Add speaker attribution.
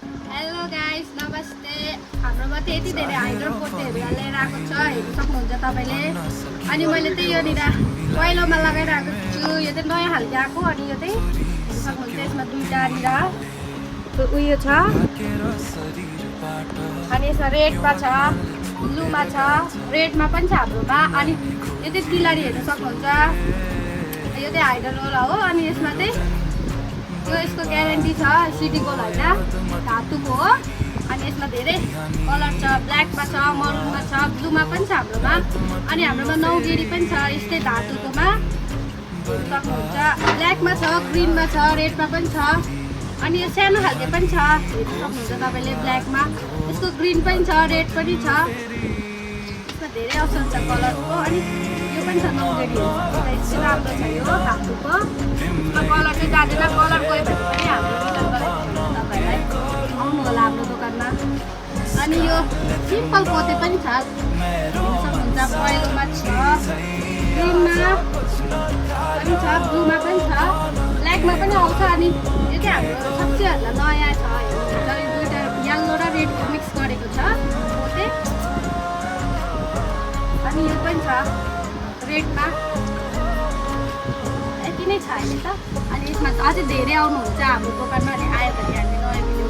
Speaker 1: hello guys नमस्ते हाम्रोमा त यति धेरै हाइड्रो पोतेहरू लिएर आएको छ हेर्नु सक्नुहुन्छ तपाईँले अनि मैले चाहिँ योनिर पहिलोमा लगाइरहेको छु यो चाहिँ नयाँ खालको आएको अनि यो चाहिँ हेर्नु सक्नुहुन्छ यसमा दुईटा उयो छ अनि यसमा रेडमा छ ब्लूमा छ रेडमा पनि छ हाम्रोमा अनि यो चाहिँ तिलारी हेर्नु सक्नुहुन्छ यो चाहिँ हाइड्रो हो अनि यसमा चाहिँ यसको ग्यारेन्टी छ सिटी गोल्ड होइन धातुको हो अनि यसमा धेरै कलर छ ब्ल्याकमा छ मरुनमा छ ब्लूमा पनि छ हाम्रोमा अनि हाम्रोमा नौगेरी पनि छ यस्तै धातुकोमा सक्नुहुन्छ ब्ल्याकमा छ ग्रिनमा छ रेडमा पनि छ अनि यो सानो खालको पनि छ हेर्नु सक्नुहुन्छ तपाईँले ब्ल्याकमा यसको ग्रिन पनि छ रेड पनि छ यसमा धेरै अप्सन छ कलरको अनि यो पनि छ नौगेरी यस्तो राम्रो छ यो धातुको कलर चाहिँ जाँदैन कलर गयो भने पनि हाम्रो रिटर्न गराइदिनु तपाईँहरूलाई आउनु होला हाम्रो दोकानमा अनि यो सिम्पल पोते पनि छ सक्नुहुन्छ पहिलोमा छ ग्रिनमा पनि छ ब्लूमा पनि छ ब्ल्याकमा पनि आउँछ अनि यो चाहिँ हाम्रो सबैभन्दा नयाँ छ हेर्नुहुन्छ यो दुईवटा यल्लो र रेड मिक्स गरेको छ पोते अनि यो पनि छ रेडमा यति नै छ अहिले त अनि यसमा अझै धेरै आउनुहुन्छ हाम्रो दोकानमा अनि आयो भने हामी नयाँ भिडियो